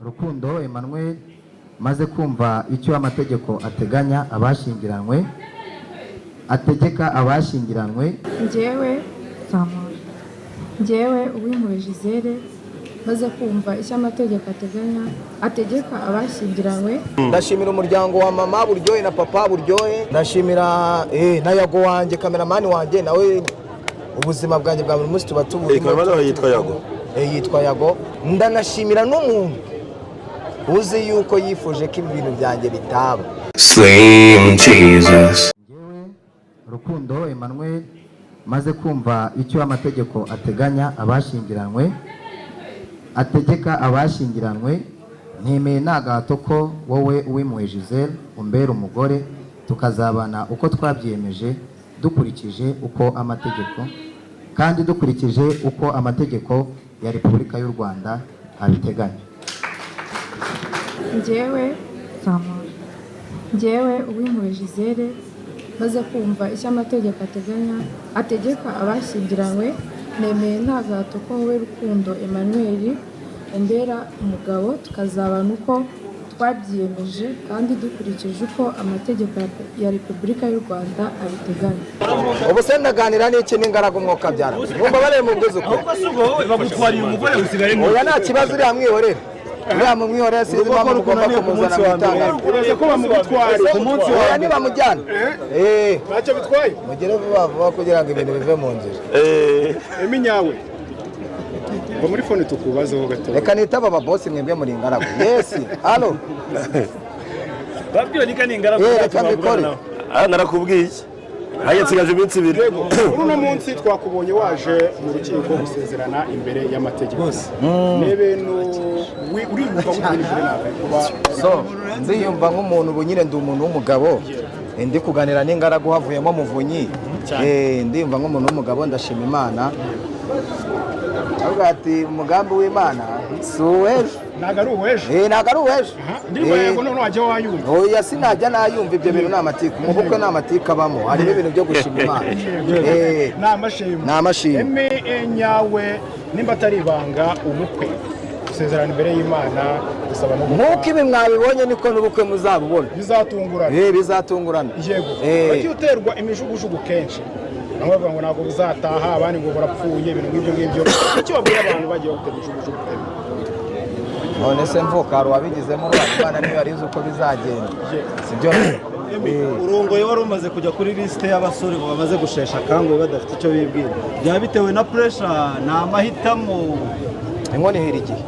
Rukundo Emmanuel, maze kumva icyo amategeko ateganya abashyingiranywe, ategeka abashyingiranywe. Njyewe Zamura. Njyewe Uwimpuhwe Gisele, maze kumva icyo amategeko ateganya, ategeka abashyingiranywe. Ndashimira umuryango wa mama Buryohe na papa Buryohe. Ndashimira na Yago wanjye, cameraman wanjye, nawe ubuzima bwanjye bwa buri munsi tuba tuburimo. Cameraman wawe yitwa Yago? Yitwa Yago. Ndanashimira n'umuntu uzi yuko yifuje ko ibintu byanjye bitaba. Slim Jesus. Njyewe Rukundo Emmanuel, maze kumva icyo amategeko ateganya abashyingiranywe, ategeka abashyingiranywe, ntemeye nta gahato ko wowe Uwimpuhwe Gisele umbera umugore, tukazabana uko twabyiyemeje, dukurikije uko amategeko kandi dukurikije uko amategeko ya Repubulika y'u Rwanda abiteganya. Njyewe Zamura. Njyewe Uwimpuhwe Gisele, maze kumva icyo amategeko ateganya, ategeka abashyingiranywe, nemeye nta gahato ko wowe Rukundo Emmanuel umbera umugabo, tukazabana uko twabyiyemeje kandi dukurikije uko amategeko ya Repubulika y'u Rwanda abiteganya. Ubu se ndaganira n'iki n'ingaragu? Umwuka byara mwumva bareba mu bwuzukuru. Ahubwo si ubwo wowe bagutwariye umugore usigaye? Oya, nta kibazo, uriya mwihorere, uriya mumwihorere, sinzi impamvu mugomba kumuzana mu itangazo. Uretse ko bamugutwara ku munsi wa Oya, nibamujyana ntacyo bitwaye. Mugere vuba vuba kugira ngo ibintu bive mu nzira. Emmy nyawe, va muri phone tukubazeho gato. Reka nitaba ababosi, mwebwe muri ingaragu. Yes, allo? Babwiwe nika ni ingaragu. Reka mbikore. Ah, narakubwiye, nanjye nsigaje iminsi 2. Yego, kuri uno munsi twakubonye waje mu rukiko gusezerana imbere y'amategeko. Ni ibintu uriyumva gute imbere nawe kuba? So ndiyumva nk'umuntu ubu nyine ndi umuntu w'umugabo. Ndi kuganira n'ingaragu havuyemo Muvunyi. Ndiyumva nk'umuntu w'umugabo, ndashima Imana. Avuga ati umugambi w'Imana si uw'ejo. Ntabwo ari uw'ejo. Ntabwo ari uw'ejo. Ndirimbo yego, none wajya wayumva? Oya, sinajya nayumva. Ibyo bintu ni amatiku. Mu bukwe ni amatiku abamo, harimo ibintu byo gushima Imana. Ni amashimwe. Ni amashimwe. Emmy nyawe, nimba atari ibanga, ubukwe, gusezerana imbere y'Imana, gusaba no gukwa, Nk'uko ibi mwabibonye, niko n'ubukwe muzabubona. Bizatungurana. Bizatungurana. Yego. Wagiye uterwa imijugujugu kenshi, bamwe bavuga ngo ntabwo buzataha, abandi ngo burapfuye, ibintu nk'ibyo ngibyo. Icyo babwira abantu bagiye bagutera imijugujugu, Emmy? None se mvuka hari uwabigizemo uruhare? Imana niyo yari izi uko bizagenda, sibyo? Urongoye wari umaze kujya kuri lisite y'abasore ngo bamaze gushesha akanguhe badafite icyo bibwira. Byaba bitewe na pressure, ni amahitamo? Inkono ihira igihe.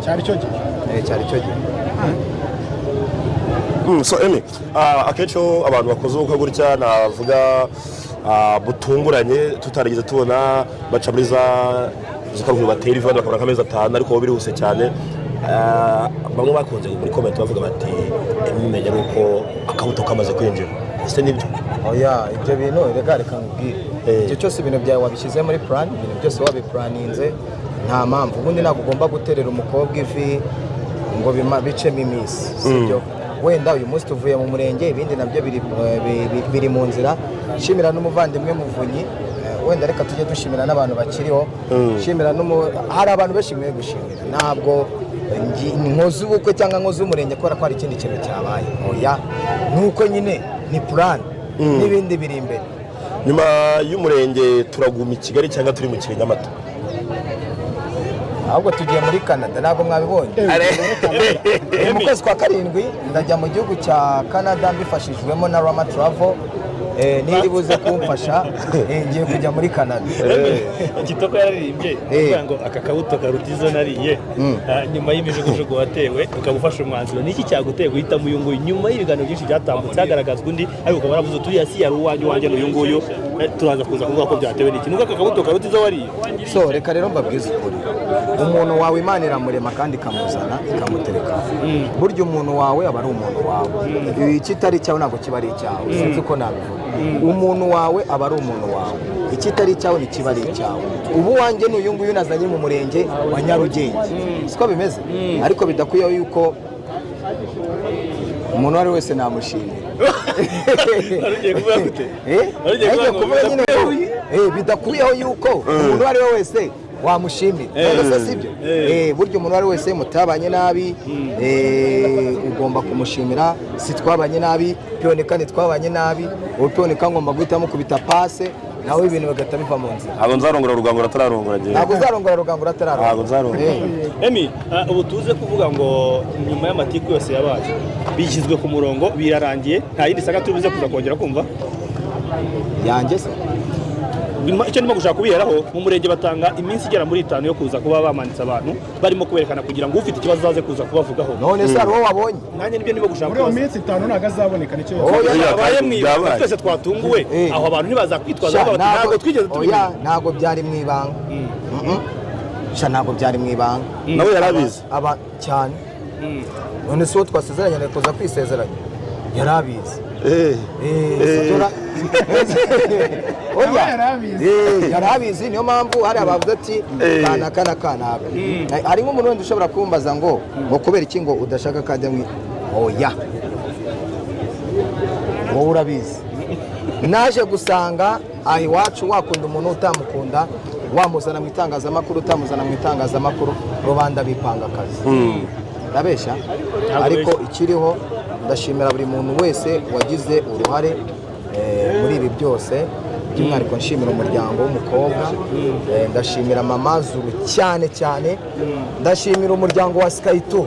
Cyari cyo gihe. Cyari cyo gihe. So Emmy, akenshi iyo abantu bakoze ubukwe gutya, navuga butunguranye, tutarigeze tubona, baca muri za zikaruhu batera ivi, bakabona nk'amezi 5, ariko bo birihuse cyane. Bamwe bakunze muri comment bavuga bati Emmy menya ari uko akabuto kamaze kwinjira. Ese nibyo? Oya, ibyo bintu reka nkubwire. Icyo cyose ibintu byawe wabishyize muri plan, ibintu byose wabiplanninze, nta mpamvu. Ubundi ntabwo ugomba guterera umukobwa ivi ngo bicemo iminsi, sibyo? Wenda uyu munsi tuvuye mu murenge, ibindi nabyo biri mu nzira. Nshimira n'umuvandimwe Muvunyi. Wenda reka tujye dushimira n'abantu bakiriho. Nshimira hari abantu benshi nkwiye gushimira. Ntabwo nkoze ubukwe cyangwa nkoze umurenge kubera ko hari ikindi kintu cyabaye, oya, nuko nyine ni plan, n'ibindi biri imbere. Nyuma y'umurenge turaguma i Kigali cyangwa turi mu Kinyamata? Ahubwo tugiye muri Canada, ntabwo mwabibonye? Mu kwezi kwa karindwi ndajya mu gihugu cya Canada mbifashijwemo na Rama Travel. Niri buze kumfasha. Ngiye kujya muri Canada. Kitoko yararirimbye avuga ngo aka kabuto karuta izo nariye. Nyuma y'imijugujugu watewe ukaba ufashe umwanzuro, niki cyaguteye guhitamo uyu nguyu nyuma y'ibiganiro byinshi byatambutse hagaragazwa undi, ariko ukaba waravuze uti uriya si yari uwanjye, uwanjye ni uyu nguyu? Turaza kuza kuvuga ko byatewe n'iki, nuko aka kabuto karuta izo wariye. So reka rero mbabwize ukuri, umuntu wawe Imana iramurema kandi ikamuzana ikamutereka. Burya umuntu wawe aba ari umuntu wawe, ikitari icyawe ntabwo kiba ari icyawe. Sinzi uko nabivuga. Umuntu wawe aba ari umuntu wawe, ikitari icyawe ntikiba ari icyawe. Ubu wanjye ni uyu nguyu nazanye mu murenge wa Nyarugenge, siko bimeze? Ariko bidakwiye yuko umuntu uwo ari we wese namushimira. Wari ugiye kuvuga gute? Eh? Wari ugiye Nagiye kuvuga ngo kuvuga nyine ko bidakuyeho yuko umuntu uwo ari we wese Wamushimira. None se sibyo? Burya umuntu uwo ari wese mutabanye nabi, ugomba kumushimira. Si twabanye nabi Pionika, ntitwabanye nabi. Ubu Pionika ngomba guhita mukubita pase, nawe ibintu bigahita biva mu nzira. Ntabwo nzarongora Rugangura atararongora njyewe. Ntabwo uzarongora Rugangura atararongora. Ntabwo nzarongora. Emi, ubu tuze kuvuga ngo nyuma y'amatiku yose yabaye bishyizwe ku murongo, birarangiye, nta yindi saga turi buze kuza kongera kumva? Yanjye se? Icyo ndimo gushaka kubiheraho, mu murenge batanga iminsi igera muri 5 yo kuza kuba bamanitse abantu barimo kuberekana kugira ngo ufite ikibazo azaze kuza kubavugaho. None se hari uwo wabonye? Nanjye nibyo ndimo gushaka Muri iyo kubaza. minsi 5 ntabwo azaboneka, nicyo Oya, Yabaye mu ibanga, Byabaye. twese twatunguwe. Aho abantu ntibazakwitwaza Sha, bavuga bati ntabwo twigeze oya, tubimenya. ntabwo byari mu ibanga. Sha, ntabwo byari mu ibanga. Nawe yarabizi. Aba cyane. None se uwo twasezeranye ari kuza kwisezeranya yarabizi? Oya. Nawe yarabizi. Yarabizi, niyo mpamvu hari abavuze ati kanaka na kanaka. Hari nk'umuntu wenda ushobora kumbaza ngo kubera iki ngo udashaka kajya mu, oya, wowe urabizi. Naje gusanga aha iwacu wakunda umuntu utamukunda, wamuzana mu itangazamakuru utamuzana mu itangazamakuru, rubanda bipanga akazi. Ndabeshya? Ariko ikiriho, ndashimira buri muntu wese wagize uruhare muri ibi byose, by'umwihariko nshimira umuryango w'umukobwa. Ndashimira mama Zuru cyane cyane, ndashimira umuryango wa Sky2.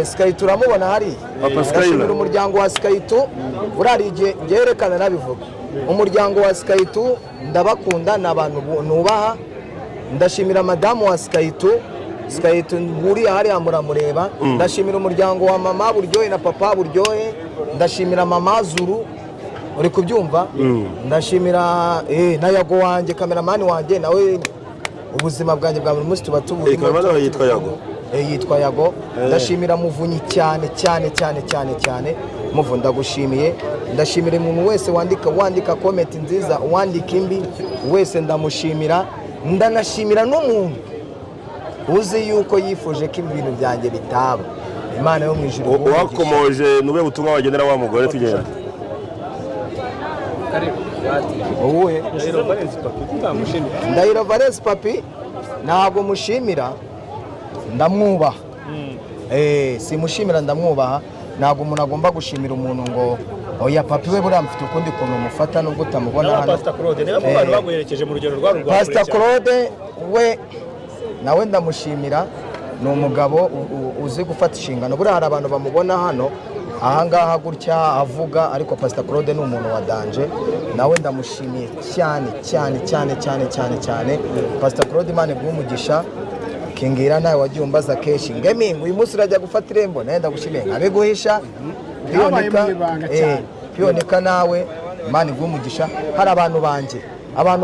Sky2 uramubona hariya. Papa Skyler. Ndashimira umuryango wa Sky2. Burari igihe ngerekana nabivuga, umuryango wa Sky2 ndabakunda, ni abantu nubaha. Ndashimira madamu wa Sky2, Sky2 nguriya hariya muramureba. Ndashimira umuryango wa mama Buryohe na papa Buryohe. Ndashimira mama Zuru, uri kubyumva. Ndashimira na Yago wanjye, kameramani wanjye, nawe ubuzima bwanjye bwa buri munsi tuba tuburimo. Kameramani wawe yitwa Yago? Yitwa Yago. Ndashimira Muvunyi cyane cyane cyane cyane cyane. Muvu, ndagushimiye. Ndashimira umuntu wese wandika comment nziza, uwandika imbi wese ndamushimira. Ndanashimira n'umuntu uzi yuko yifuje ko ibintu byanjye bitaba. Imana yo mu ijuru iguhe umugisha. Wakomoje nube butumwa wagenera wa mugore tugenda. Uwuhe? Ndahiro Valens Papi ntabwo mushimira, ndamwubaha. Simushimira, ndamwubaha. Ntabwo umuntu agomba gushimira umuntu ngo oya. Papi we buriya mfite ukundi kuntu mufata nubwo utamubona Nawe hano. Pastor Claude, niba mu bantu baguherekeje mu rugendo rwa rwa Pastor Claude we nawe ndamushimira, ni umugabo uzi gufata inshingano. Buriya hari abantu bamubona hano ahangaha gutya avuga, ariko Pastor Claude ni umuntu wa danger, nawe ndamushimiye cyane cyane cyane cyane cyane cyane. Pastor Claude, Imana iguhe umugisha. Kingira nawe wagiye umbaza kenshi ngemi uyu munsi urajya gufata irembo, nawe ndagushimiye nkabiguhisha. Byabaye mu ibanga cyane. Pionika nawe Imana iguhe umugisha. Hari abantu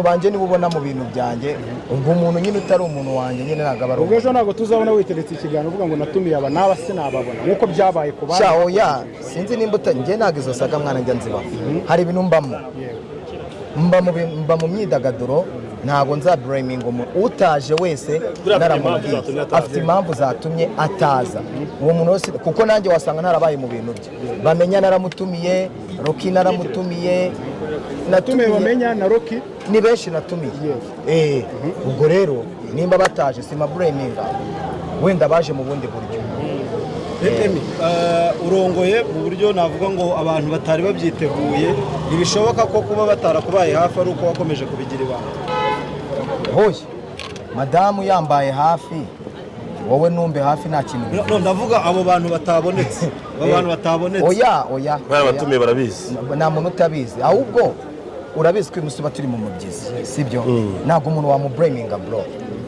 banjye niba ubona mu bintu byanjye, ubwo umuntu nyine utari umuntu wanjye nyine ntabwo aba ari Ubwo ejo ntabwo tuzabona witeretse ikiganiro uvuga ngo natumiye aba n'aba sinababona nk'uko byabaye ku bandi? Sha, oya, sinzi nimba uta njye ntabwo izo saga mwana njya nzibaho. Hari ibintu mbamo, mba mu myidagaduro, ntabwo nzaburayiminga umuntu utaje wese. Buriya afite impamvu Naramubwiye. zatumye ataza. Afite impamvu zatumye ataza uwo muntu wese, kuko nanjye wasanga ntarabaye mu bintu bye. Bamenya naramutumiye, Roki naramutumiye. Natumiye Bamenya na Roki. Ni benshi natumiye. Ubwo rero nimba bataje simabureminga, wenda baje mu bundi buryo. Emi, urongoye mu buryo navuga ngo abantu batari babyiteguye. Ntibishoboka ko kuba batarakubaye hafi ari uko wakomeje kubigira ibanga? Hoya, madamu yambaye hafi, wowe numbe hafi, nta kintu. No, ndavuga abo bantu batabonetse, abo bantu batabonetse. Oya, oya. Bari abatumiye barabizi. Nta muntu utabizi. Ahubwo urabizi ko uyu munsi tuba turi mu mubyizi, sibyo? Ntabwo umuntu wamubureminga bro,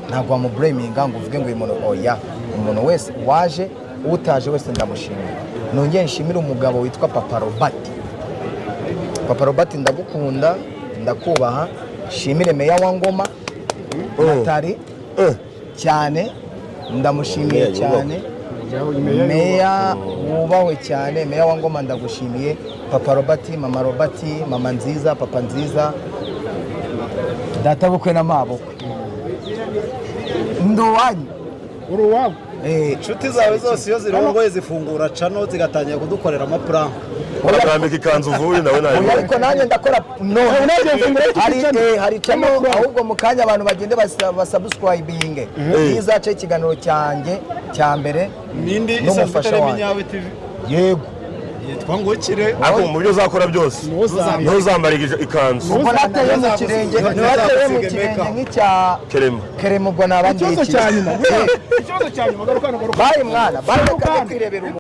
ntabwo wamubureminga ngo uvuge ngo uyu muntu, oya. Umuntu wese waje, utaje wese ndamushimira. Nongere nshimire umugabo witwa Papa Robert. Papa Robert, ndagukunda, ndakubaha. Nshimire meya wa Ngoma Natali cyane, ndamushimiye Meya yubahwe. cyane. Meya wubahwe cyane, meya wa Ngoma ndagushimiye. Papa Robert, mama Robert, mama nziza, papa nziza, data bukwe na mabukwe, ndi uwanyu. Uri uwabo. Inshuti zawe zose iyo zirongoye zifungura channel zigatangira kudukorera amaprank. Bakarambika ikanzu uvuye nawe Oya, nayibonye. Ariko nanjye ndakora none. Nanjye mfungura YouTube Hari channel. hari channel, ahubwo mu kanya abantu bagende basubscribinge. Izaca ikiganiro cyanjye cya mbere Nindi isanzwe n'umufasha itarimo wanjye. Inyawe TV? Yego. Yitwa ngo kire. Ariko mu byo uzakora byose, ntuzambare ikanzu. Ubwo nateye mu kirenge, nateye mu kirenge nk'icya Kerema. Kerema, ubwo naba Ikibazo ndikiye. cya nyuma, ikibazo cya nyuma, garuka hano, garuka. Bayi mwana, bayi, reka njye kwirebera umuntu.